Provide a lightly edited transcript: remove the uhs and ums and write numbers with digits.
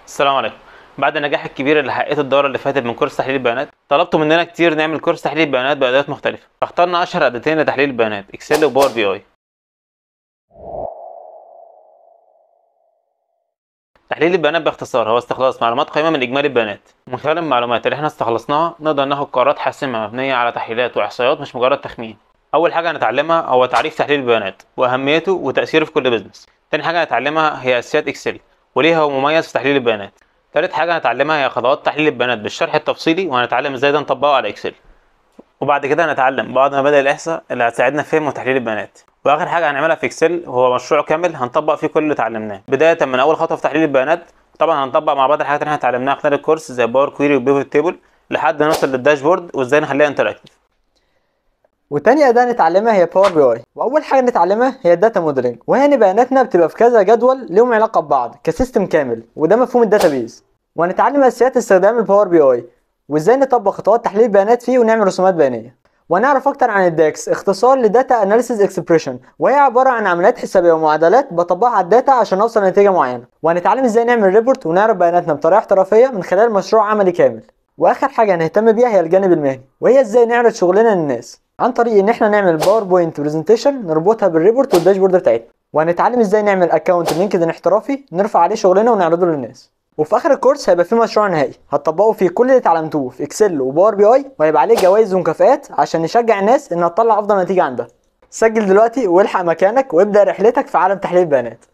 السلام عليكم. بعد النجاح الكبير اللي حققته الدورة اللي فاتت من كورس تحليل البيانات، طلبتوا مننا كتير نعمل كورس تحليل البيانات بأدوات مختلفة، فاخترنا اشهر اداتين لتحليل البيانات، Excel و Power BI. تحليل البيانات باختصار هو استخلاص معلومات قيمة من اجمالي البيانات. من خلال المعلومات اللي احنا استخلصناها نقدر ناخد قرارات حاسمة مبنية على تحليلات واحصائيات، مش مجرد تخمين. اول حاجة هنتعلمها هو تعريف تحليل البيانات واهميته وتاثيره في كل business. تاني حاجة هنتعلمها هي اساسيات Excel وليه هو مميز في تحليل البيانات. تالت حاجة هنتعلمها هي خطوات تحليل البيانات بالشرح التفصيلي، وهنتعلم ازاي ده نطبقه على Excel. وبعد كده هنتعلم بعض مبادئ الاحصاء اللي هتساعدنا في فهم وتحليل البيانات. واخر حاجة هنعملها في Excel هو مشروع كامل هنطبق فيه كل اللي اتعلمناه، بداية من اول خطوة في تحليل البيانات. طبعا هنطبق مع بعض الحاجات اللي احنا اتعلمناها خلال الكورس زي Power Query و pivot table لحد ما نوصل لل dashboard وازاي نخليها interactive. وتاني اداه نتعلمها هي Power BI. واول حاجة نتعلمها هي ال data modeling، وهي ان بياناتنا بتبقى في كذا جدول لهم علاقة ببعض ك system كامل، وده مفهوم ال database. وهنتعلم اساسيات استخدام ال Power BI وازاي نطبق خطوات تحليل البيانات فيه ونعمل رسومات بيانيه. وهنعرف اكتر عن ال DAX، اختصار ل data analysis expression، وهي عبارة عن عمليات حسابيه ومعادلات بطبقها على ال data عشان اوصل لنتيجة معينة. وهنتعلم ازاي نعمل report ونعرض بياناتنا بطريقة احترافية من خلال مشروع عملي كامل. واخر حاجة هنهتم بيها هي الجانب المهني، وهي ازاي نعرض شغلنا للناس عن طريق ان احنا نعمل PowerPoint presentation نربطها بال report وال dashboard بتاعتنا. وهنتعلم ازاي نعمل account LinkedIn احترافي نرفع عليه شغلنا ونعرضه للناس. وفي اخر الكورس هيبقى فيه مشروع نهائي هتطبقوا فيه كل اللي اتعلمتوه في Excel و Power BI، وهيبقى عليه جوائز ومكافآت عشان نشجع الناس انها تطلع افضل نتيجة عندها. سجل دلوقتي والحق مكانك وابدأ رحلتك في عالم تحليل البيانات.